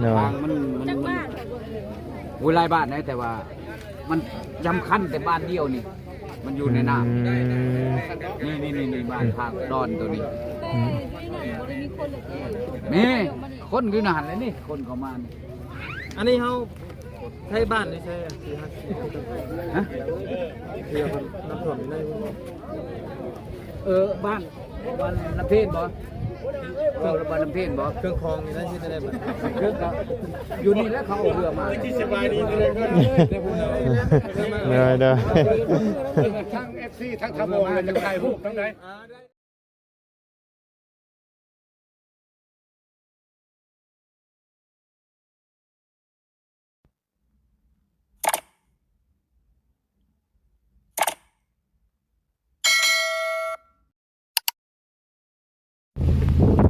ໂດຍ ທາງມັນ ມັນ ມັນ ໂອ້ຍ ຫຼາຍບ້ານໃດ ແຕ່ວ່າມັນສຳຄັນແຕ່ບ້ານດຽວນີ້ ມັນຢູ່ໃນນ້ຳ ອືມ ນີ້ໆໆ ບ້ານ ອືມ ທາງດອນໂຕນີ້ ອືມ ມີຄົນຢູ່ໃນຫັ້ນແຫຼະນີ້ ຄົນເຂົ້າມານີ້ ອັນນີ້ເຮົາ ໃຊ້ບ້ານນີ້ໃຊ້ ຮະ ທີ່ວ່າເພິ່ນນ້ຳຖ້ວມຢູ່ໃນ ເອີ ບ້ານ ບ້ານນ້ຳເພັນບໍ່? ເອີ ບ້ານນ້ຳເພັນບໍ່? ເຄື່ອງຂອງນີ້ໄດ້ເຮັດໄດ້ບັດ ເຄື່ອງກໍຢູ່ນີ້ແຫຼະ ເຂົາເອົາເຮືອມາ ໂດຍໆ ທາງເອັຟຊີ ທາງທຳໂມ ຈະຖ່າຍຮູບທາງໃດ?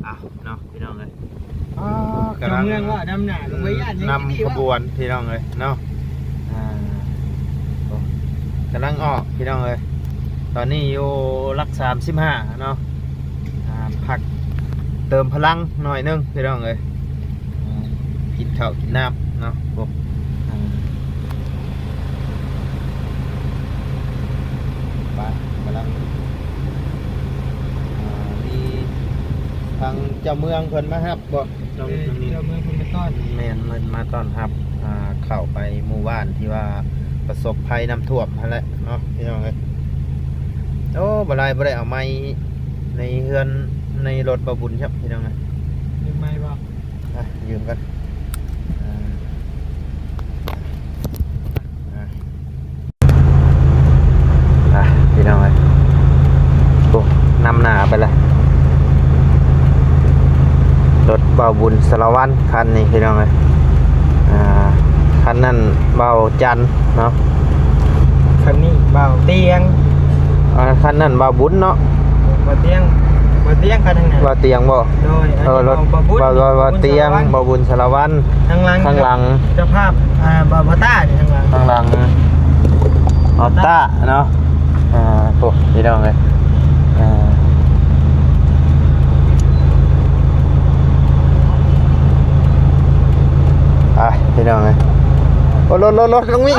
ອ້າວ ເນາະ ພີ່ນ້ອງເອີຍ ອໍ ກຳລັງ ເຈົ້າເມືອງວ່ານຳໜ້າ ອືມ ບໍ່ຢ້ານຫຍັງ ນຳຂະບວນ ພີ່ນ້ອງເອີຍເນາະ ອ່າ ໂອ້ ກຳລັງອອກ ພີ່ນ້ອງເອີຍ ຕອນນີ້ຢູ່ຫຼັກສາມສິບຫ້າເນາະ ອ່າ ພັກເຕີມພະລັງໜ້ອຍໜຶ່ງ ພີ່ນ້ອງເອີຍ ອ່າ ກິນເຂົ້າກິນນ້ຳເນາະ ໂອ້ ອ່າ ໄປ ກຳລັງ ອ່າ ມີທາງເຈົ້າເມືອງເພິ່ນມາຮັບບໍ່? ເຈົ້າ ເອີ ເຈົ້າເມືອງເພິ່ນມາຕ້ອນ ແມ່ນ ມາ ມາຕ້ອນຮັບ ອ່າ ເຂົ້າໄປໝູ່ບ້ານທີ່ວ່າປະສົບໄພນ້ຳຖ້ວມຫັ້ນແຫຼະເນາະ ພີ່ນ້ອງເອີຍ ໂອ້ ບໍ່ຫຼາຍ ບໍ່ໄດ້ເອົາໄມ້ໃນເຮືອນ ໃນລົດບ່າວບຸນຊ້ຳ ພີ່ນ້ອງເອີຍ ມີໄມ້ບໍ່? ອ່ະ ຢືມກ່ອນ ອ່າ ອ່າ ອ່ະ ພີ່ນ້ອງເອີຍ ໂອ້ ນຳໜ້າໄປລະ ລົດບ່າວບຸນສາລະວັນຄັນນີ້ ພີ່ນ້ອງເອີຍ ອ່າ ຄັນນັ້ນບ່າວຈັນເນາະ ຄັນນີ້ບ່າວຕຽງ ອ່າ ຄັນນັ້ນບ່າວບຸນເນາະ ບ່າວຕຽງ ບ່າວຕຽງຄັນນັ້ນ ບ່າວຕຽງບໍ່? ໂດຍ ເອີ ລົດບ່າວບຸນ ບ່າວຕຽງ ບ່າວບຸນສາລະວັນ ຂ້າງຫຼັງ ຂ້າງຫຼັງ ເຈົ້າພາບ ອ່າ ບ່າວ ບ່າວຕ້ານີ້ ຂ້າງຫຼັງ ຂ້າງຫຼັງ ບ່າວຕ້າເນາະ ອ່າ ໂອ້ ພີ່ນ້ອງເອີຍ ອ່າ ໄປ ພີ່ນ້ອງເອີຍ ໂອ້ ລົດ ລົດ ລົດ ນ້ອງມິ ບ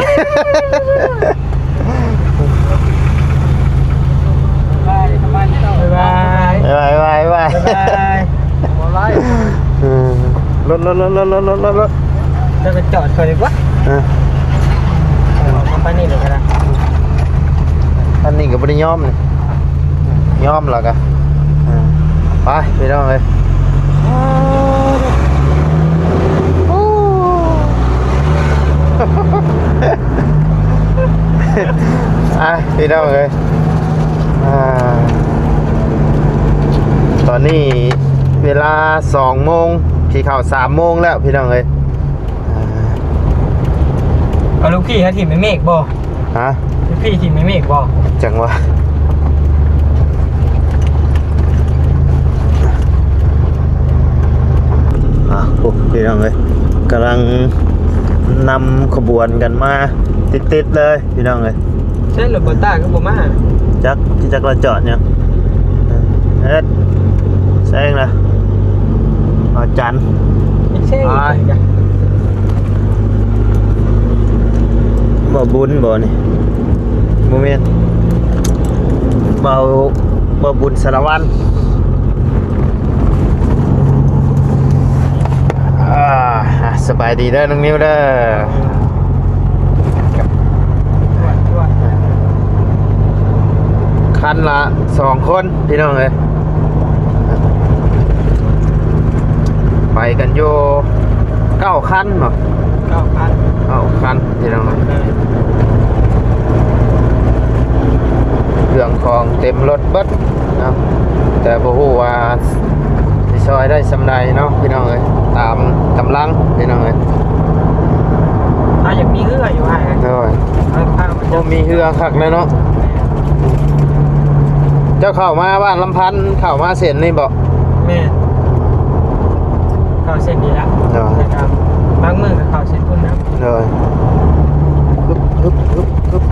າຍບາຍ ບາຍບາຍ ບາຍບາຍ ບາຍບາຍ ບາຍບາຍ ບໍ່ໄດ້ ເອີ ລົດ ລົດ ລົດ ລົດ ລົດ ລົດ ລົດ ເຈົ້າກໍຈອດເຂົາດີກວ່າ ເອີ ເອີ ເອົາໄປນີ້ເລີຍກໍໄດ້ ອັນນີ້ກໍບໍ່ໄດ້ຍອມນີ້ ຍອມແລ້ວກໍ ເອີ ໄປ ພີ່ນ້ອງເອີຍ ອ່ະ ພີ່ນ້ອງເອີຍ ອ່າ ຕອນນີ້ເວລາສອງໂມງ ຊິເຂົ້າສາມໂມງແລ້ວ ພີ່ນ້ອງເອີຍ ອ່າ ເອົາລູກພີ່ຫາທີ່ແມ່ເມກບໍ່? ຮະ? ພີ່ ທີ່ແມ່ເມກບໍ່? ຈັ່ງວ່າ ອ່ະ ໂອ້ ພີ່ນ້ອງເອີຍ ກຳລັງນຳຂະບວນກັນມາຕິດໆເລີຍ ພີ່ນ້ອງເອີຍ ໃຊ່ ໂຣເບີຕ້າຄືບໍ່ມາ? ຈັກ ຈັກລາວຈອດຫຍັງ ເຮັດ ແຊງລະ ອາຈານ ແຊງອີກ ອ້າຍ ບໍ່ບຸນບໍ່ນີ້? ບໍ່ແມ່ນ ເບົາ ເບົາບຸນສາລະວັນ ອ່າ ສະບາຍດີເດີນ້ອງນິວເດີ ຄັນລະສອງຄົນ ພີ່ນ້ອງເອີຍ ໄປກັນຢູ່ເກົ້າຄັນເນາະ ເກົ້າຄັນ ເກົ້າຄັນ ພີ່ນ້ອງເອີຍ ເຄື່ອງຂອງເຕັມລົດເບິດເນາະ ແຕ່ບໍ່ຮູ້ວ່າຊິຊ່ອຍໄດ້ສ່ຳໃດເນາະ ພີ່ນ້ອງເອີຍ ຕາມກຳລັງ ພີ່ນ້ອງເອີຍ ຖ້າຢາກມີເຮືອຢູ່ ອ້າຍ ໂດຍ ເອີ ຖ້າ ໂອ້ ມີເຮືອຄັກແລ້ວເນາະ ເຈົ້າເຂົ້າມາບ້ານລຳພັນ ເຂົ້າມາເສັ້ນນີ້ບໍ່? ແມ່ນ ເຂົ້າເສັ້ນນີ້ລະ ໂດຍ ແລ້ວກໍບາງມື້ກໍເຂົ້າເສັ້ນພຸ້ນນຳ ໂດຍ ຮຶບ ຮຶບ ຮຶບ ຮຶບ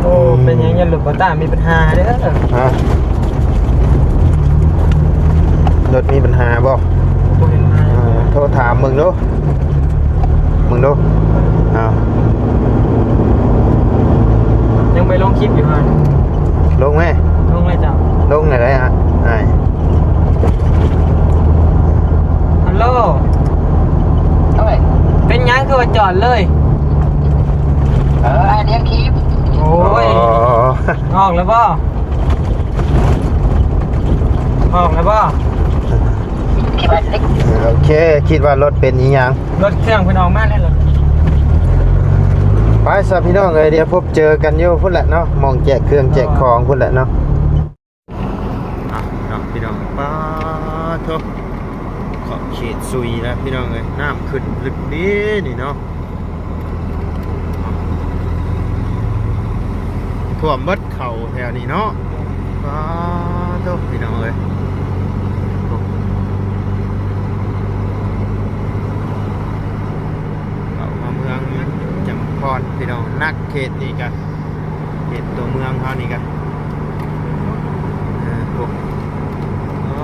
ໂອ້ ເປັນຫຍັງ ຢ້ານລົດບໍ່ຕ້ານມີບັນຫາເດີ ຮະ? ໂດ ລົດມີບັນຫາບໍ່? ບໍ່ເຫັນນາຍ ເອີ ໂທຖາມເບິ່ງດູ ເບິ່ງດູ. ອ້າວ ຍັງໄປລົງຄລິບຢູ່ຫັ້ນ. ລົງແມ? ລົງແລ້ວເຈົ້າ. ລົງແລ້ວໄດ໋ ອ້າຍ. ຮັນໂຫຼ ເປັນຫຍັງຄືວ່າຈອດເລີຍ? ເອີ ອ້າຍລຽງຄລິບ. ໂອ້ຍ ອໍ ອອກແລ້ວບໍ່? ອອກແລ້ວບໍ່? ໂອເຄ ຄິດວ່າລົດເປັນອີ່ຫຍັງ ລົດເຄື່ອງເພິ່ນອອກມາແລ້ວ. ໄປຊະພີ່ນ້ອງເອີຍ ດຽວພົບເຈີກັນຢູ່ພຸ້ນແຫຼະເນາະ ໝ່ອງແຈກເຄື່ອງແຈກຂອງພຸ້ນແຫຼະເນາະ. ອ່ະເນາະພີ່ນ້ອງ ປາໂທ້ ຂອບເຂດຊຸຍແລ້ວພີ່ນ້ອງເອີຍ ນ້ຳຂຶ້ນລຶກເດ້ນີ້ເນາະ ຖ້ວມເບິດເຂົ້າແຖວນີ້ເນາະ. ປາໂທ້ ພີ່ນ້ອງເອີຍ ເຂົ້າມາເມືອງຈຳພອນພີ່ນ້ອງ ໜັກເຂດນີ້ກະ ເຂດຕົວເມືອງເຮົານີ້ກະ ເອີ ໂອ້ ໂອ້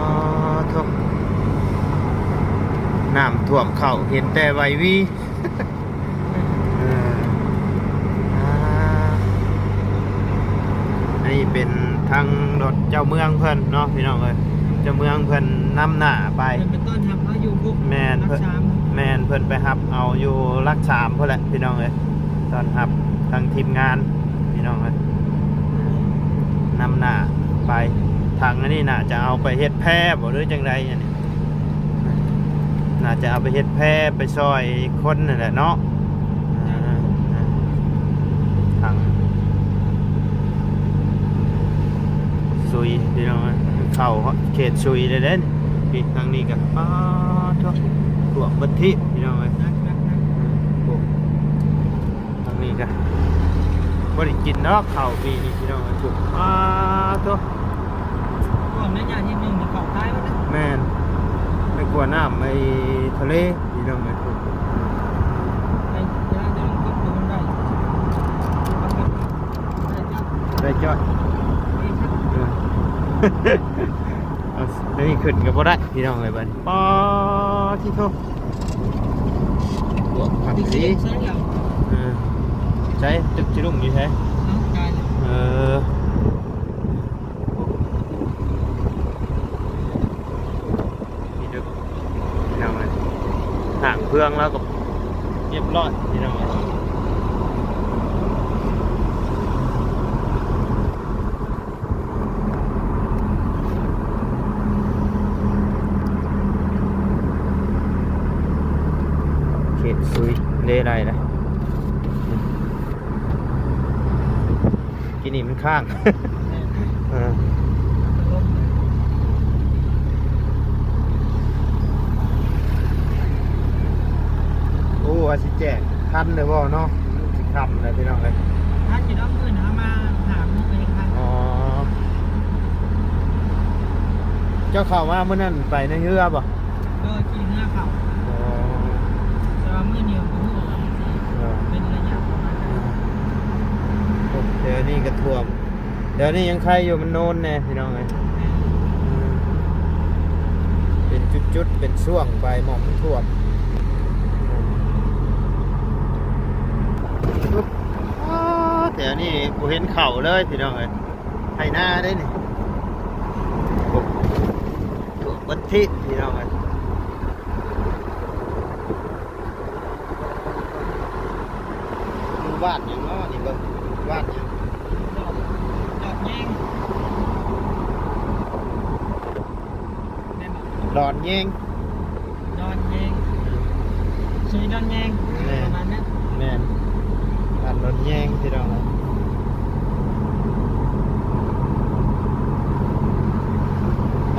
ໂທ້ ນ້ຳຖ້ວມເຂົ້າ ເຫັນແຕ່ໃບຫວີ. ເອີ ອ່າ ອັນນີ້ເປັນທາງລົດເຈົ້າເມືອງເພິ່ນເນາະ ພີ່ນ້ອງເອີຍ ເຈົ້າເມືອງເພິ່ນນຳໜ້າໄປ ເພິ່ນໄປຕ້ອນຮັບເຮົາຢູ່ພວກ ແມ່ນ ຫຼັກສາມ ແມ່ນ ເພິ່ນໄປຮັບເອົາຢູ່ຫຼັກສາມພຸ້ນແຫຼະ ພີ່ນ້ອງເອີຍ ຕ້ອນຮັບທາງທີມງານ ພີ່ນ້ອງເອີຍ ນຳໜ້າໄປ. ຖັງອັນນີ້ໜ້າຈະເອົາໄປເຮັດແພບໍ່ ຫຼືຈັ່ງໃດອັນນີ້? ໜ້າຈະເອົາໄປເຮັດແພໄປຊ່ອຍຄົນນັ້ນແຫຼະເນາະ. ອ່າ ທາງຊຸຍພີ່ນ້ອງ ເຂົ້າເຂດຊຸຍແລ້ວເດ້. ນີ້ທາງນີ້ກໍ ປາໂທ້ ຖ້ວມເບິດທີບພີ່ນ້ອງເອີຍ. ໂອ້ ທາງນີ້ກະບໍ່ໄດ້ກິນດອກເຂົ້າປີນີ້ພີ່ນ້ອງເອີຍ. ປາໂທ້ ຖ້ວມໄລຍະທີໜຶ່ງນີ້ເຂົ້າຕາຍໝົດເດ້. ແມ່ນ ໄປກວດນ້ຳໄອ້ທະເລພີ່ນ້ອງເອີຍ. ໄດ້ຈ້ອຍ ເອີ ເອົາ ອັນນີ້ຂຶ້ນກໍບໍ່ໄດ້ພີ່ນ້ອງເອີຍ. ບັດນີ້ ປາທິໂທ ພວກຜັກສີ ເອີ ໃສຕຶກຊິລຸ້ງຢູ່ໃສ? ເອີ ມີດຶກພີ່ນ້ອງເອີຍ. ຫາງເພື່ອງແລ້ວກໍຮຽບຮ້ອຍພີ່ນ້ອງເອີຍ. ເຂດຊຸຍເດ້ໄດ້ລະ ກີ້ນີ້ມັນຄ້າງ. ເອີ ໂອ້ ວ່າຊິແຈກທັນຫຼືບໍ່ເນາະ? ມັນຊິຄ່ຳແລ້ວພີ່ນ້ອງເອີຍ. ທັນຢູ່ດອກ ມື້ໜ້າມາຫາມື້ກໍຍັງທັນ. ອໍ ເຈົ້າເຂົ້າມາມື້ນັ້ນໄປໃນເຮືອບໍ່? ໂດຍ ຂີ່ເຮືອເຂົ້າ. ອໍ ແຕ່ວ່າມື້ນີ້ບໍ່ຮູ້ວ່າມັນຊິ ເອີ ເປັນໄລຍະປະມານໃດ. ໂອ້ ແຖວນີ້ກໍຖ້ວມ ດຽວນີ້ຍັງໄຄຢູ່ ມັນໂນນແດ່ພີ່ນ້ອງເອີຍ. ເປັນຈຸດໆ ເປັນຊ່ວງໄປ ໝ່ອງມັນຖ້ວມ. ອາ ແຖວນີ້ບໍ່ເຫັນເຂົ້າເລີຍພີ່ນ້ອງເອີຍ. ໄຮ່ນາເດ້ນີ້ ໂອ້ ຖ້ວມເບິດທີບພີ່ນ້ອງເອີຍ. ໝູ່ບ້ານຫຍັງເນາະນີ້ ເບິ່ງ ໝູ່ບ້ານຫຍັງ? ດອນແຍງ ແມ່ນບໍ່? ດອນແຍງ ດອນແຍງ ເຊດອນແຍງ ແມ່ນ ປະມານນັ້ນ. ແມ່ນ ບ້ານດອນແຍງ ພີ່ນ້ອງ.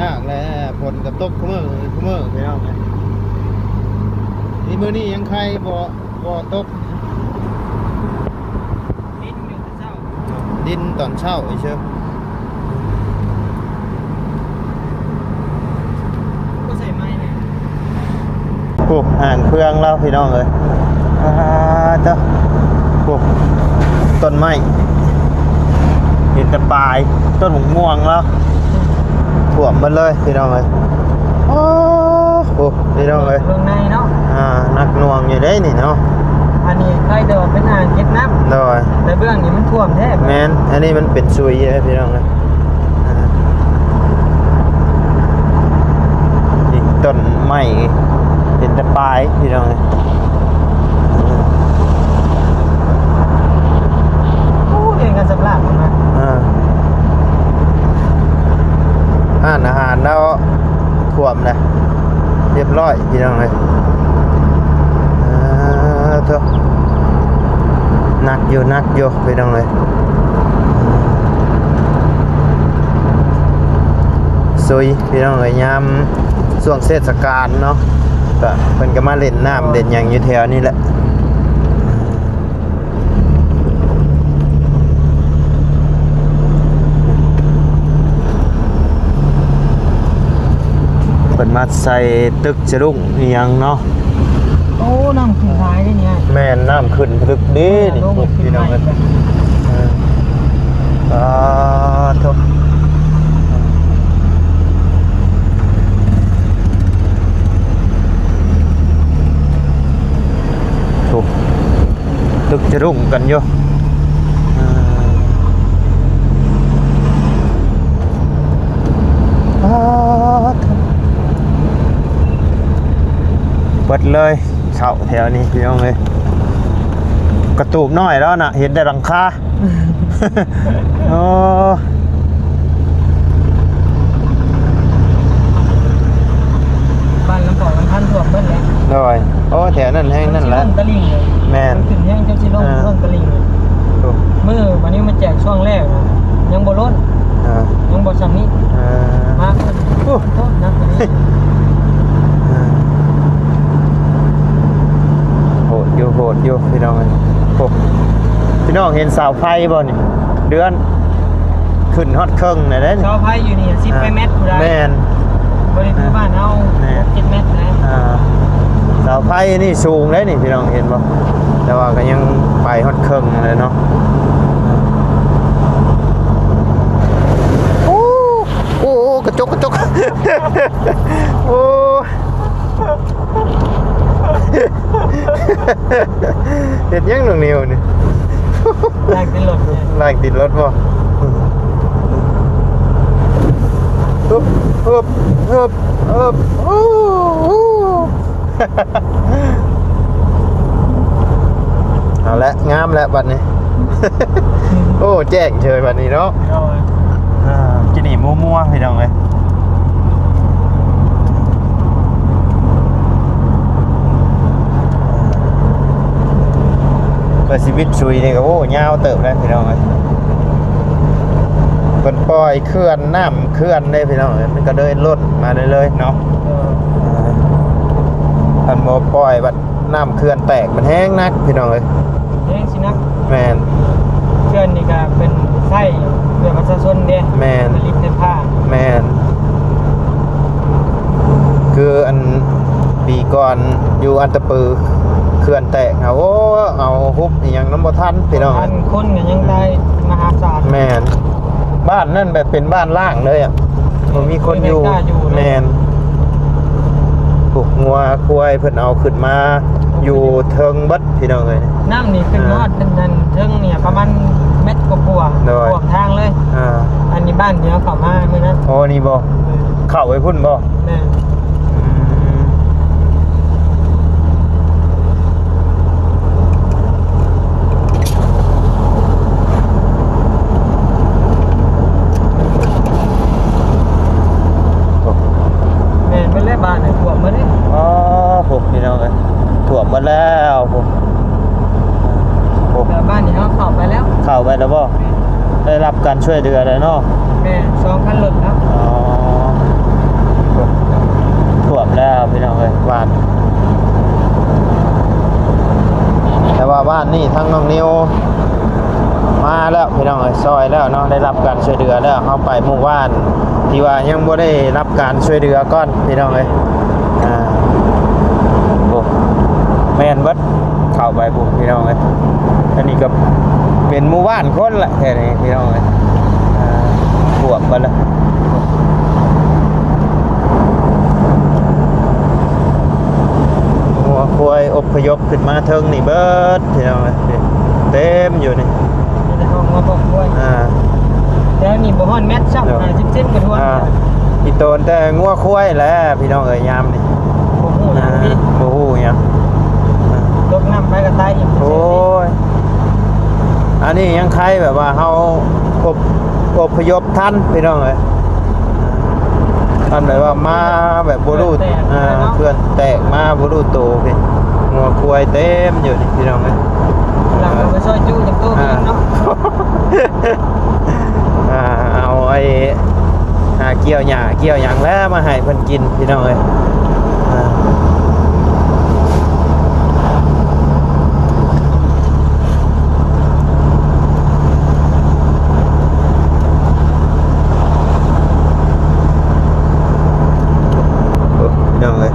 ອາກແລ້ວ ຝົນກໍຕົກຄູ່ມື້ ຄູ່ມື້ ພີ່ນ້ອງເອີຍ. ນີ້ມື້ນີ້ຍັງໄຄບໍ່ ບໍ່ຕົກ ດິນຢູ່ແຕ່ເຊົ້າ ດິນຕອນເຊົ້າເຊີ. ບໍ່ໃສ່ໄມ້ແມ່ນ. ໂອ້ ຫາງເຄື່ອງລາວ ພີ່ນ້ອງເອີຍ. ອາ ເຈົ້າ ໂອ້ ຕົ້ນໄມ້ ເຫັນແຕ່ປາຍ ຕົ້ນໝາກມ່ວງລາວ ຖ້ວມໝົດເລີຍ ພີ່ນ້ອງເອີຍ. ໂອ້ ພີ່ນ້ອງເອີຍ ເບື້ອງໃນເນາະ ອ່າ ໜັກໜ່ວງຢູ່ເດ້ນີ້ເນາະ. ອັນນີ້ໃກ້ແຕ່ວ່າເປັນອ່າງເກັບນ້ຳ ໂດຍ ແຕ່ເບື້ອງນີ້ມັນຖ້ວມແທ້. ແມ່ນ ອັນນີ້ມັນເປັນຊຸຍເດ້ພີ່ນ້ອງເອີຍ. ອ່າ ອີກຕົ້ນໄມ້ເປັນແຕ່ປາຍພີ່ນ້ອງເອີຍ. ໂອ້ ເຫັນກັນສຳລັບເນາະ ອ່າ ຮ້ານອາຫານລາວ ຖ້ວມນະ ຮຽບຮ້ອຍພີ່ນ້ອງເອີຍ. ອ່າ ໂທ້ ໜັກຢູ່ ໜັກຢູ່ພີ່ນ້ອງເອີຍ. ຊຸຍພີ່ນ້ອງເອີຍ ຍາມຊ່ວງເທດສະການເນາະ ກະເພິ່ນກະມາຫຼິ້ນນ້ຳ ເອີ ຫຼິ້ນຫຍັງຢູ່ແຖວນີ້ແຫຼະ. ເພິ່ນມາໃສ່ຕຶກສະດຸ້ງອີ່ຫຍັງເນາະ. ໂອ້ ນ້ຳຂຶ້ນຫຼາຍເດ້ນີ້. ແມ່ນ ນ້ຳຂຶ້ນລຶກເດ້ນີ້ ໂອ້ ພີ່ນ້ອງເອີຍ. ອ່າ ໂທ້ ໂອ້ ຕຶກຈະລຸ້ງກັນຢູ່. ອ່າ ເບິດເລີຍເສົາແຖວນີ້ພີ່ນ້ອງເອີຍ. ກະຕູບນ້ອຍແລ້ວນະ ເຫັນແຕ່ຫຼັງຄາ. ໂອ້ ບ້ານລຳປອງລຳພັນຖ້ວມເບິດແຫຼະ. ໂດຍ ໂອ້ ແຖວນັ້ນແຮງນັ້ນແຫຼະ ມັນຊິລົງຕະລິ່ງເລີຍ. ແມ່ນ ມັນຂຶ້ນແຮງຈົນຊິລົງ ເອີ ເທິງຕະລິ່ງເລີຍ. ໂອ້ ມື້ບາດນີ້ມາແຈກຊ່ວງແລກນະ ຍັງບໍ່ລົ້ນ ອ່າ ຍັງບໍ່ຊ່ຳນີ້. ອ່າ ມາເພິ່ນ ໂອ້ ໂທດໜັກກວ່ານີ້. ອ່າ ໂຫດຢູ່ ໂຫດຢູ່ພີ່ນ້ອງເອີຍ. ໂອ້ ພີ່ນ້ອງເຫັນເສົາໄຟບໍ່ນີ້? ເດືອນຂຶ້ນຮອດເຄິ່ງແລ້ວເດ້. ເສົາໄຟຢູ່ນີ້ສິບ ອ່າ ແມັດພຸ້ນໃດ໋. ແມ່ນ ບໍ່ໄດ້ຄືບ້ານເຮົາ ແມ່ນ ຫົກເຈັດແມັດໃດ໋. ອ່າ ເສົາໄຟນີ້ສູງເດ້ນີ້ ພີ່ນ້ອງເຫັນບໍ່? ແຕ່ວ່າກໍຍັງໄປຮອດເຄິ່ງແລ້ວເນາະ. ໂອ້ ໂອ້ ກະຈົກ ກະຈົກ ໂອ້. ເຮັດຫຍັງນ້ອງນິວນີ້? ລ້າງຕີນລົດ ລ້າງຕີນລົດບໍ່? ຮຶບ ຮຶບ ຮຶບ ຮຶບ ໂອ້ ເອົາລະ ງາມລະບັດນີ້. ໂອ້ ແຈ້ງເຊີຍບັດນີ້ເນາະ. ໂດຍ ອ່າ ກິນອີ່ມົວໆ ພີ່ນ້ອງເອີຍ. ເພື່ອຊີວິດຊຸຍນີ້ກໍ ໂອ້ ຍາວເຕີບແລ້ວພີ່ນ້ອງເອີຍ. ເພິ່ນປ່ອຍເຂື່ອນ ນ້ຳເຂື່ອນເດ້ພີ່ນ້ອງເອີຍ ມັນກໍເລີຍລົ້ນມາເລື້ອຍໆເນາະ. ເອີ ເອີ ເພິ່ນບໍ່ປ່ອຍບັດ ນ້ຳເຂື່ອນແຕກມັນແຮງໜັກພີ່ນ້ອງເອີຍ. ແຮງຊິໜັກ. ແມ່ນ ເຂື່ອນນີ້ກໍເປັນໃຊ້ເພື່ອປະຊາຊົນເດ້. ແມ່ນ ຜະລິດໄຟຟ້າ. ແມ່ນ ຄືອັນປີກ່ອນຢູ່ອັດຕະປື ເຂື່ອນແຕກ ໂອ້ ເອົາຮຸບອີ່ຫຍັງນຳບໍ່ທັນພີ່ນ້ອງ. ບໍ່ທັນ ຄົນກໍຍັງຕາຍມະຫາສານ. ແມ່ນ ບ້ານນັ້ນແບບເປັນບ້ານຮ້າງເລີຍອະ ບໍ່ມີຄົນຢູ່. ແມ່ນ ພວກງົວຄວາຍເພິ່ນເອົາຂຶ້ນມາຢູ່ເທິງເບິດ ພີ່ນ້ອງເອີຍ. ນ້ຳນີ້ຂຶ້ນຮອດອັນນັ້ນເທິງນີ້ປະມານແມັດກວ່າໆ. ໂດຍ ຂວາງທາງເລີຍ. ອ່າ ອັນນີ້ບ້ານທີ່ເຮົາເຂົ້າມາມື້ນັ້ນ. ໂອ້ ນີ້ບໍ່? ເອີ ເຂົ້າໄປພຸ້ນບໍ່? ແມ່ນ ອືມ ແມ່ນເບິດແລ້ວ ບ້ານນີ້ຖ້ວມເບິດເດ້. ອໍ ໂອ້ ພີ່ນ້ອງເອີຍ ຖ້ວມເບິດແລ້ວ. ໂອ້ ໂອ້ ແຕ່ບ້ານນີ້ເຮົາເຂົ້າໄປແລ້ວ. ເຂົ້າໄປແລ້ວບໍ່? ໄດ້ຮັບການຊ່ວຍເຫຼືອແລ້ວເນາະ. ແມ່ນ ສອງຄັນລົດເນາະ. ອໍ ຖ້ວມແລ້ວພີ່ນ້ອງເອີຍ ບ້ານ ແຕ່ວ່າບ້ານນີ້ທາງນ້ອງນິວມາແລ້ວພີ່ນ້ອງເອີຍ ຊ່ອຍແລ້ວເນາະ ໄດ້ຮັບການຊ່ວຍເຫຼືອແລ້ວ. ເຮົາໄປໝູ່ບ້ານທີ່ວ່າຍັງບໍ່ໄດ້ຮັບການຊ່ວຍເຫຼືອກ່ອນພີ່ນ້ອງເອີຍ. ອ່າ ໂອ້ ແມ່ນເບິດ ເຂົ້າໄປພຸ້ນພີ່ນ້ອງເອີຍ. ອັນນີ້ກໍເປັນໝູ່ບ້ານຄົນລະແຖວນີ້ພີ່ນ້ອງເອີຍ. ອ່າ ຖ້ວມເບິດລະ. ອົບພະຍົບຂຶ້ນມາເທິງນີ້ເບິດ ພີ່ນ້ອງເອີຍ ເຕັມຢູ່ນີ້ ມີແຕ່ຄອກງົວຄອກຄວາຍ ອ່າ ແຖວນີ້ບໍ່ຮອດແມັດຊ້ຳ ໂດຍ ຫ້າສິບເຊັນກະຖ້ວມ ອ່າ ອີ່ໂຕນແຕ່ງົວຄວາຍແຫຼະ ພີ່ນ້ອງເອີຍ ຍາມນີ້ ບໍ່ຮູ້ຫຍັງ ອ່າ ຕິ ບໍ່ຮູ້ຫຍັງ ອ່າ ຕົກນ້ຳໄປກະຕາຍອີກ ໂອ້ຍ ອັນນີ້ຍັງໄຄແບບວ່າເຮົາອົບ ອົບພະຍົບທັນ ພີ່ນ້ອງເອີຍ. ຄັນແບບວ່າມາແບບບໍ່ຮູ້ ເຂື່ອນແຕກ ອ່າ ເນາະ ເຂື່ອນແຕກມາບໍ່ຮູ້ໂຕ ເປັນງົວຄວາຍເຕັມຢູ່ນີ້ ພີ່ນ້ອງເອີຍ ຫຼັງເອົາໄປຊອຍຈຸຈັກໂຕ ອ່າ ເນາະ ອ່າ ເອົາໄອ້ ຫາກ່ຽວຫຍ້າກ່ຽວຫຍັງແລ້ວມາໃຫ້ເພິ່ນກິນ ພີ່ນ້ອງເອີຍ ອ່າ. ໂອ້ ພີ່ນ້ອງເອີຍ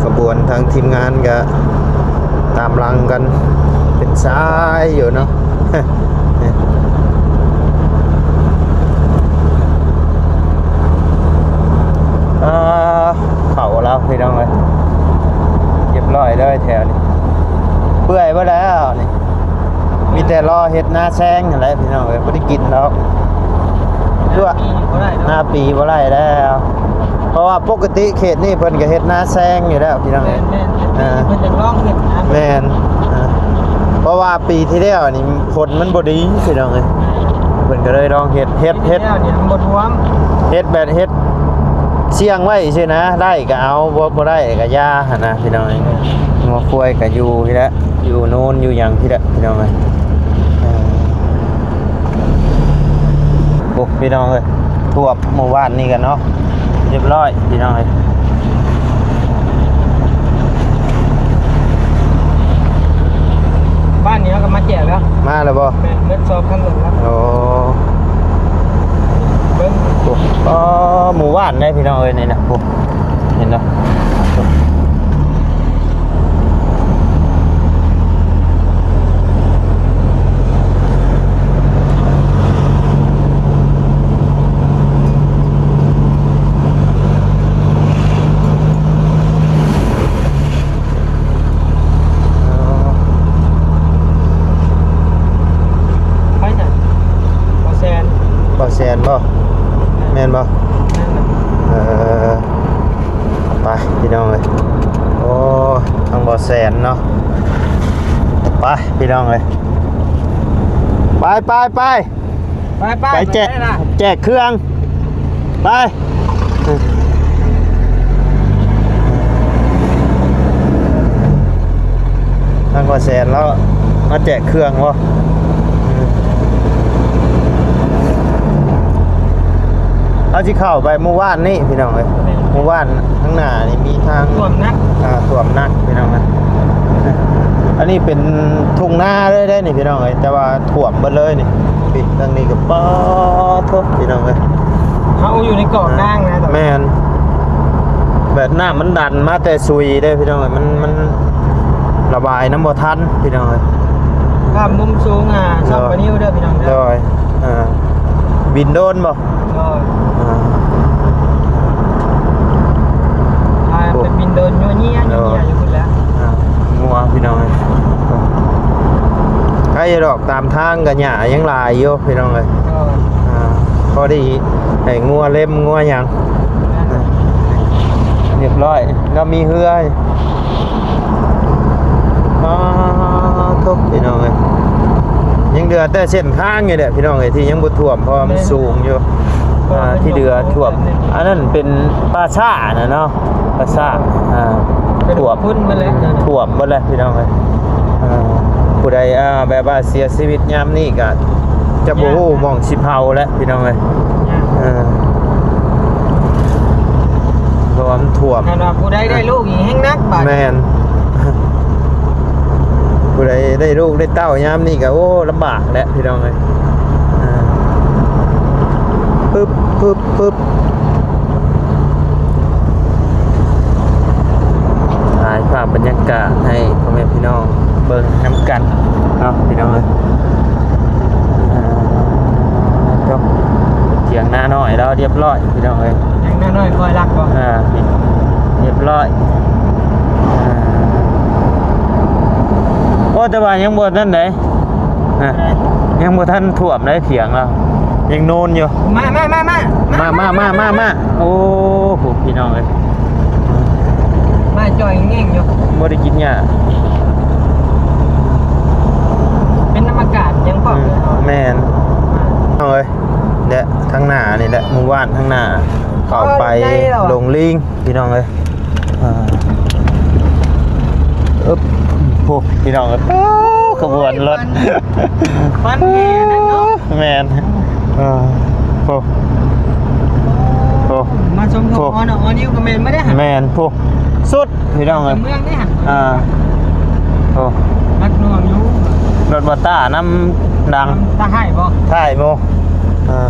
ຂະບວນທາງທີມງານກະຕາມຫຼັງກັນເປັນສາຍຢູ່ເນາະ. ອ່າ ເຂົ້າແລ້ວພີ່ນ້ອງເອີຍ ຮຽບຮ້ອຍເລີຍແຖວນີ້ ເປື່ອຍເບິດແລ້ວນີ້ ມີແຕ່ລໍເຮັດນາແຊງຫັ້ນແຫຼະພີ່ນ້ອງເອີຍ ບໍ່ໄດ້ກິນດອກ ນາປີບໍ່ໄດ້ເນາະ ນາປີບໍ່ໄດ້ແລ້ວ ເພາະວ່າປົກກະຕິເຂດນີ້ເພິ່ນກະເຮັດນາແຊງຢູ່ແລ້ວພີ່ນ້ອງເອີຍ ແມ່ນໆ ອ່າ ເພິ່ນຢາກລອງເຮັດນະ ແມ່ນ ອ່າ ເພາະວ່າປີທີ່ແລ້ວນີ້ ຝົນມັນບໍ່ດີພີ່ນ້ອງເອີຍ ເພິ່ນກະເລີຍລອງເຮັດ ເຮັດ ເຮັດ ເຮັດແບບເຮັດສ່ຽງໄວ້ຊື່ນະ ໄດ້ກະເອົາ ບໍ່ ບໍ່ໄດ້ກະຢ່າຫັ້ນນະພີ່ນ້ອງເອີຍ ງົວຄວາຍກະຢູ່ພີ້ແຫຼະ ຢູ່ໂນນຢູ່ຫຍັງພີ້ແຫຼະພີ່ນ້ອງເອີຍ ເອີ ໂອ້ ພີ່ນ້ອງເອີຍ ຖ້ວມມື້ວານນີ້ກັນເນາະ ຮຽບຮ້ອຍພີ່ນ້ອງເອີຍ ບ້ານນີ້ເຮົາກະມາແຈກແລ້ວ ມາແລ້ວບໍ່? ແມ່ນ ເບິດຊອບທາງເທິງແລ້ວ ໂອ້ ເບິ່ງ ໂອ້ ມື້ວານໄດ໋ພີ່ນ້ອງເອີຍ ນີ້ນະ ໂອ້ ເຫັນບໍ່? ໃຜຊັ້ນ? ບ່າວແສນ ບ່າວແສນບໍ່? ແມ່ນບໍ່? ແມ່ນແຫຼະ ເອີ ໄປພີ່ນ້ອງເອີຍ ໂອ້ ທາງບ່າວແສນເນາະ ໄປພີ່ນ້ອງເອີຍ ໄປ ໄປ ໄປ ໄປ ໄປ ໄປແຈກ ແຈກເຄື່ອງ ໄປ ທາງບ່າວແສນລາວມາແຈກເຄື່ອງບໍ່? ເຮົາຊິເຂົ້າໄປໝູ່ບ້ານນີ້ພີ່ນ້ອງເອີຍ ໝູ່ບ້ານທາງໜ້ານີ້ມີທາງຖ້ວມໜັກ ອ່າ ຖ້ວມໜັກພີ່ນ້ອງເອີຍ ອັນນີ້ເປັນທົ່ງນາເລີຍເດ້ນີ້ພີ່ນ້ອງເອີຍ ແຕ່ວ່າຖ້ວມເບິດເລີຍນີ້ ນີ້ທາງນີ້ກະ ປາໂທ້ ພີ່ນ້ອງເອີຍ ເຮົາຢູ່ໃນເກາະກາງນະ ແມ່ນ ແບບນ້ຳມັນດັນມາແຕ່ຊຸຍເດ້ພີ່ນ້ອງເອີຍ ມັນ ມັນລະບາຍນຳບໍ່ທັນພີ່ນ້ອງເອີຍ ພາບມຸມສູງ ອ່າ ສອງກວ່ານິ້ວເດີພີ່ນ້ອງເດີ ໂດຍ ອ່າ ບິນໂດນບໍ່? ໂດຍ ອ່າ ອ່າ ໂອ້ ເປັນບິນໂດນຍົວເຍຍ ໂດຍ ຍົວເຍຍຢູ່ພຸ້ນແຫຼະ ອ່າ ງົວພີ່ນ້ອງເອີຍ ໃກ້ດອກ ຕາມທາງກະຫຍ້າຍັງຫຼາຍຢູ່ພີ່ນ້ອງເອີຍ ໂດຍ ອ່າ ພໍດີໃຫ້ງົວເລັມງົວຫຍັງ ແມ່ນ ອ່າ ຮຽບຮ້ອຍ ລາວມີເຮືອ ປາໂທ້ ພີ່ນ້ອງເອີຍ ຍັງເຫຼືອແຕ່ເສັ້ນທາງນີ້ແຫຼະພີ່ນ້ອງເອີຍ ທີ່ຍັງບໍ່ຖ້ວມ ເພາະວ່າມັນສູງຢູ່ ແມ່ນ ອ່າ ທີ່ເຫຼືອຖ້ວມ ອັນນັ້ນເປັນປ່າຊ້ານະເນາະ ປາຊ້າ ອ່າ ຖ້ວມ ຖ້ວມເບິດແລ້ວພີ່ນ້ອງເອີຍ ອ່າ ຜູ້ໃດ ອ່າ ແບບວ່າເສຍຊີວິດຍາມນີ້ກະຈະບໍ່ຮູ້ ໂດຍ ໝ່ອງຊິເຜົາແລ້ວພີ່ນ້ອງເອີຍ ຍາກ ເອີ ເພາະວ່າມັນຖ້ວມ ຄັນວ່າຜູ້ໃດໄດ້ລູກນີ້ແຮງໜັກບາດ ແມ່ນ ຜູ້ໃດໄດ້ລູກໄດ້ເຕົ້າຍາມນີ້ກະ ໂອ້ ລຳບາກແຫຼະພີ່ນ້ອງເອີຍ ອ່າ ປຶບ ປຶບ ປຶບ ຖ່າຍພາບບັນຍາກາດໃຫ້ພໍ່ແມ່ພີ່ນ້ອງເບິ່ງນຳກັນເນາະ ພີ່ນ້ອງເອີຍ ອ່າ ໂທ້ ຖຽງນານ້ອຍລາວຮຽບຮ້ອຍ ພີ່ນ້ອງເອີຍ ຖຽງນານ້ອຍຄອຍລັກບໍ່? ອ່າ ຮຽບຮ້ອຍ ອ່າ ໂອ້ ແຕ່ວ່າຍັງບໍ່ນັ້ນໃດ ນະ ຍັງບໍ່ທັນຖ້ວມໃດ ຖຽງລາວຍັງໂນນຢູ່. ມາ ມາ ມາ ມາ ມາ ມາ ມາ ມາ ໂອ້ໂຫ ພີ່ນ້ອງເອີຍ ມາຈ່ອຍແງ່ງຢູ່ ບໍ່ໄດ້ກິນຫຍ້າ ເປັນນຳອາກາດຍັງພ້ອມ. ອືມ ເລີຍເນາະ ແມ່ນ ອ່າ ເອີຍ ແລະ ທາງໜ້ານີ້ແຫຼະ ໝູ່ບ້ານທາງໜ້າ ເຂົ້າໄປ ໂອ້ຍ ໄດ້ແລ້ວ ດົງລີງ ພີ່ນ້ອງເອີຍ. ອ່າ ອຶບ ໂອ້ ພີ່ນ້ອງເອີຍ ໂອ້ ຂະບວນລົດ ມັນ ມັນແຫ່ນັ້ນເນາະ ແມ່ນ ເອີ ໂອ້ ໂອ້ ມາຊົມຂອງ ໂອ້ ອໍນິວກໍແມ່ນບໍ່ໄດ້ຫັ້ນ ແມ່ນ ໂອ້ ສຸດ ພີ່ນ້ອງເອີຍ ເມືອງໄດ້ຫັ້ນ ອ່າ ໂອ້ ໜັກໜ່ວງຢູ່ ລົດບໍ່ຕ້ານຳດັງ ຕາໄຫ້ບໍ່ ທ້າຍບໍ່ ອ່າ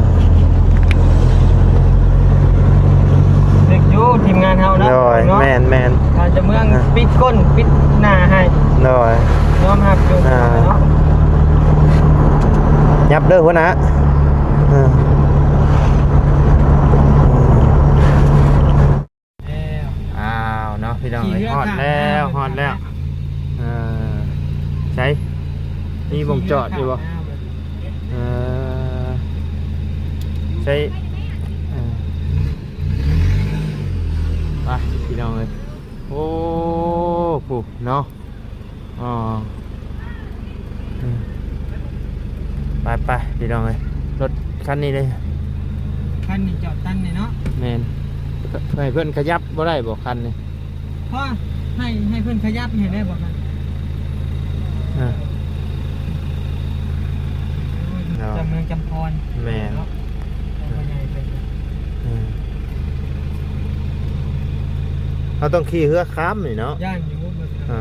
ເດັກຢູ່ທີມງານເຮົາເນາະ ໂດຍ ເນາະ ແມ່ນໆ ອາດຈະເມືອງ ອ່າ ປິດກົ້ນປິດໜ້າໃຫ້ ໂດຍ ຍອມຮັບຢູ່ ອ່າ ເນາະ ຫຍັບເດີຫົວໜ້າ ອ່າ ອ້າວເນາະ ພີ່ນ້ອງເອີຍ ຮອດແລ້ວ ຮອດແລ້ວ ເອີ ໃສ ມີໝ່ອງຈອດຢູ່ບໍ່ ເອີ ໃສ ເອີ ໄປ ພີ່ນ້ອງເອີຍ ໂອ້ ຜູ້ເນາະ ອໍ ອືມ ໄປໆ ພີ່ນ້ອງເອີຍ ລົດຄັນນີ້ເດ້ ຄັນນີ້ຈອດຕັນນີ້ເນາະ ແມ່ນ ໃຫ້ເພິ່ນຂະຫຍັບບໍ່ໄດ້ບໍ່ຄັນນີ້ ພໍໃຫ້ ໃຫ້ເພິ່ນຂະຫຍັບໃຫ້ໄດ້ບໍ່ຄັນ ອ່າ ໂອ້ຍ ເນາະ ຈຳເມືອງຈຳພອນ ແມ່ນ ເນາະ ເອີ ເຮົາຕ້ອງຂີ່ເຮືອຂ້າມນີ້ເນາະ ຢ້ານຢູ່ ອ່າ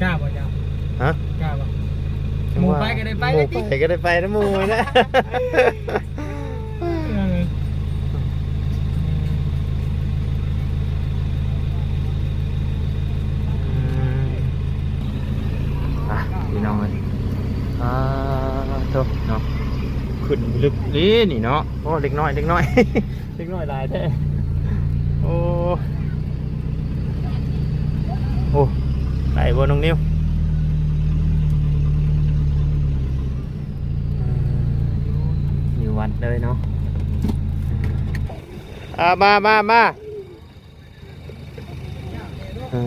ກ້າບໍ່ເຈົ້າ ຮະ ກ້າບໍ່ ໝູ່ໄປກໍໄດ້ໄປ ໝູ່ໄປກໍໄດ້ໄປນຳໝູ່ນະ ອືມ ອ່ະ ພີ່ນ້ອງເອີຍ ອ່າ ໂທ້ເນາະ ຂຶ້ນລຶກເດ້ນີ້ເນາະ ໂອ້ ເດັກນ້ອຍ ເດັກນ້ອຍ ເດັກນ້ອຍຫຼາຍແທ້ ໂອ້ ໂອ້ ໄດ້ບໍ່ນ້ອງນິວ ເອີ ຢູ່ວັດເລີຍເນາະ ອ່າ ມາ ມາ ມາ ເອີ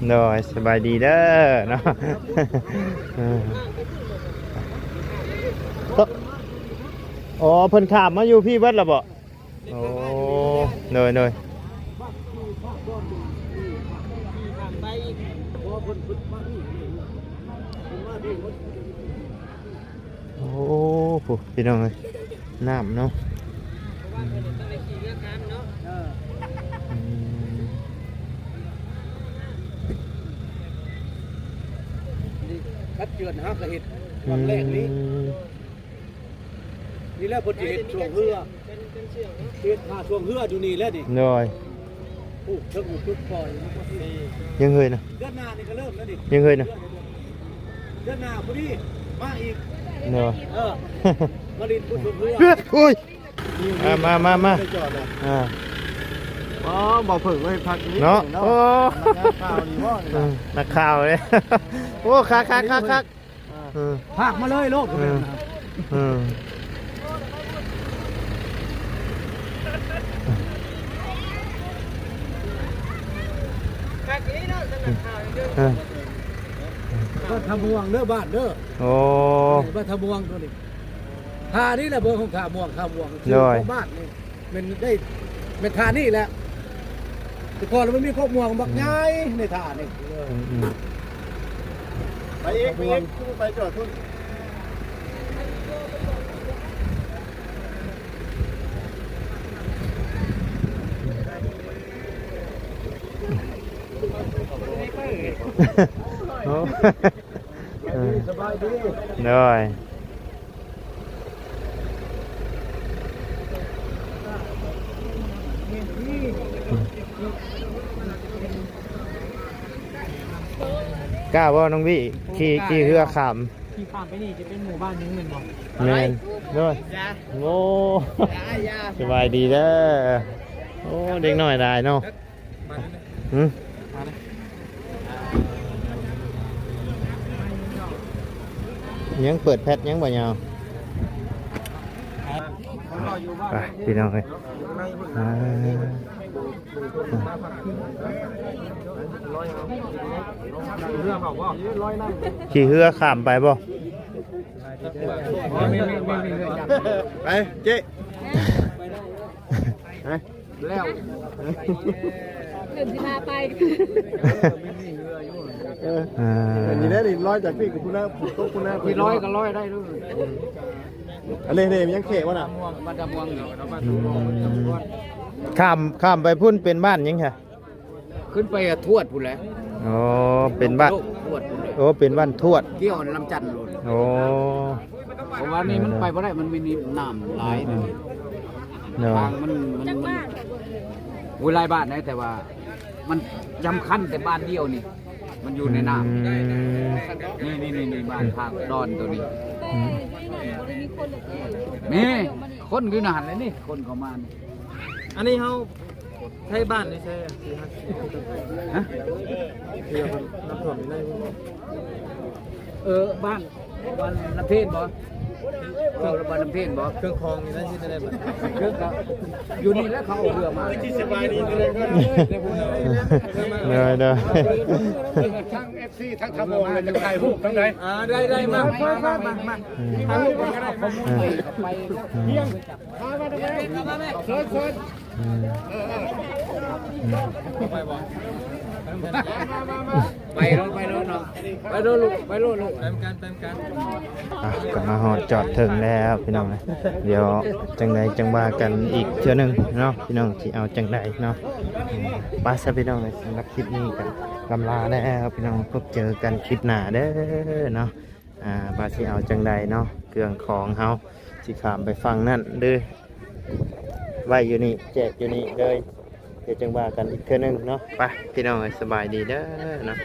ໂດຍ ສະບາຍດີເດີເນາະ ເອີ ອໍ ເພິ່ນຂ້າມມາຢູ່ພີ້ເບິດແລ້ວບໍ່? ໂອ້ ໂດຍ ໂດຍ ໂອ້ ພຸ້ນ ພີ່ນ້ອງເອີຍ ນ້ຳເນາະ ອືມ ອືມ ຄັດເຈື່ອນຫາກະເຮັດວັນແລກນີ້ ອືມ ນີ້ແຫຼະເພິ່ນຊິເຮັດຊ່ວງເຮືອ ເຮັດຫາຊ່ວງເຮືອຢູ່ນີ້ແຫຼະນີ້ ໂດຍ ໂອ້ ເທິງໝູ່ຈຸດປ່ອຍ ຍັງເຮີຍນະ ເດືອນໜ້ານີ້ກໍເລີ່ມແລ້ວນີ້ ຍັງເຮີຍນະ ເດືອນໜ້າພໍດີມາອີກ ໂດຍ ເອີ ມາຫຼິ້ນພຸ້ນຊ່ວງເຮືອ ໂອ້ຍ ອ່າ ມາ ມາ ມາ ໄດ້ຈອດແລ້ວ ອ່າ ອໍ ບໍ່ເພິ່ງເລີຍພັກນີ້ເນາະ ເນາະ ໂອ້ ນັກຂ່າວນີ້ບໍ່ ເອີ ນັກຂ່າວເດ້ ໂອ້ ຄັກໆໆໆ ເອີ ພາກມາເລີຍໂລດ ເອີ ເອີ ເອີ ບ້ານທ່າມ່ວງເດີ ບ້ານເດີ ໂອ້ ບ້ານທ່າມ່ວງຕົວນີ້ ທ່ານີ້ແຫຼະ ເບີຂອງທ່າມ່ວງ ທ່າມ່ວງ ໂດຍ ຂອງບ້ານນີ້ ແມ່ນໄດ້ ແມ່ນທ່ານີ້ແຫຼະ ແຕ່ກ່ອນມັນມີຄອກມ່ວງບັກໃຫຍ່ໃນທ່ານີ້ ອືມ ອືມ ໄປອີກ ໄປອີກ ໄປຈອດພຸ້ນ ໂອ້ ເອີ ສະບາຍດີ ໂດຍ ກ້າບໍ່ນ້ອງວິ ຂີ່ ຂີ່ເຮືອຂ້າມ? ທີ່ຂ້າມໄປນີ້ຈະເປັນໝູ່ບ້ານໜຶ່ງແມ່ນບໍ່? ແມ່ນ ໂດຍ ໂອ້ ສະບາຍດີເດີ. ໂອ້ ເດັກນ້ອຍຫຼາຍເນາະ. ຫຶ ຍັງເປີດແພັດຍັງບໍ່ຍາວ. ໄປ ພີ່ນ້ອງເອີຍ ອ່າ ຂີ່ເຮືອຂ້າມໄປບໍ່? ໄປເຈ້ ໄປ ແລ້ວ ເພິ່ນຊິພາໄປ. ເອີ ອ່າ ອັນນີ້ແຫຼະ ນີ້ລອຍຈາກພີ້ກັບພຸ້ນນະ ພຸ້ນຕົກພຸ້ນນະ ທີ່ລອຍກໍລອຍໄດ້ເດີ. ອັນນີ້ ນີ້ມັນຍັງແຂວະບໍ່ນະ? ມັນຈະມ່ວງຢູ່ ອືມ ຂ້າມ ຂ້າມໄປພຸ້ນເປັນບ້ານຫຍັງຊະ? ຂຶ້ນໄປທວດພຸ້ນແຫຼະ. ອໍ ເປັນບ້ານ ທວດພຸ້ນແຫຼະ. ໂອ້ ເປັນບ້ານທວດ ກ່ຽວນຳຈັນໂລດ. ອໍ ເພາະວ່ານີ້ມັນໄປບໍ່ໄດ້ ມັນມີນ້ຳຫຼາຍ. ໂດຍ ທາງມັນ ມັນ ມັນ ໂອ້ຍ ຫຼາຍບ້ານໃດ ແຕ່ວ່າມັນສຳຄັນແຕ່ບ້ານດຽວນີ້ ມັນຢູ່ໃນນ້ຳ. ອືມ ນີ້ໆໆໆ ບ້ານພາກດອນໂຕນີ້. ອືມ ມີຄົນຢູ່ຫັ້ນແຫຼະນີ້ ຄົນເຂົ້າມານີ້. ອັນນີ້ເຮົາ ໃຊ້ບ້ານນີ້ໃຊ້ ຮະ? ທີ່ວ່ານ້ຳຖ້ວມຢູ່ໃນ ເອີ ບ້ານ ບ້ານນ້ຳເພັນບໍ່? ເອີ ບ້ານນ້ຳເພັນບໍ່? ເຄື່ອງຂອງຢູ່ໃນທີ່ໃດບັດ? ເຄື່ອງກໍຢູ່ນີ້ແຫຼະ ເຂົາເອົາເຮືອມາ. ສະບາຍດີ ໂດຍ ໂດຍ ທັງເອັຟຊີ ທັງທຳໂມງ ຈະຖ່າຍຮູບນຳໃດ? ອ່າ ໄດ້ໆ ມາ ມາ ມາ ມາ ຖ່າຍຮູບກັນກໍໄດ້ ມາ ໄປ ອືມ ພາມາທຳໄມ? ເຊີນ ເຊີນ ອືມ ໄປບໍ່? ໄປໂລດ ໄປໂລດເນາະ ໄປໂລດລູກ ໄປໂລດລູກ ໄປນຳກັນ ໄປນຳກັນ. ອ່ະ ກໍມາຮອດຈອດເຖິງແລ້ວພີ່ນ້ອງເອີຍ ດຽວຈັ່ງໃດຈັ່ງວ່າກັນອີກເທື່ອໜຶ່ງເນາະ ພີ່ນ້ອງຊິເອົາຈັ່ງໃດເນາະ. ໄປຊະພີ່ນ້ອງເອີຍ ສຳລັບຄລິບນີ້ກໍລຳລາແລ້ວພີ່ນ້ອງ ພົບເຈີກັນຄລິບໜ້າເດີເນາະ. ອ່າ ວ່າຊິເອົາຈັ່ງໃດເນາະ ເຄື່ອງຂອງເຮົາຊິຂ້າມໄປຝັ່ງນັ້ນ ຫຼື ໄວ້ຢູ່ນີ້ ແຈກຢູ່ນີ້ເລີຍ ດຽວຈັ່ງວ່າກັນອີກເທື່ອໜຶ່ງເນາະ. ໄປ ພີ່ນ້ອງເອີຍ ສະບາຍດີເດີເນາະ.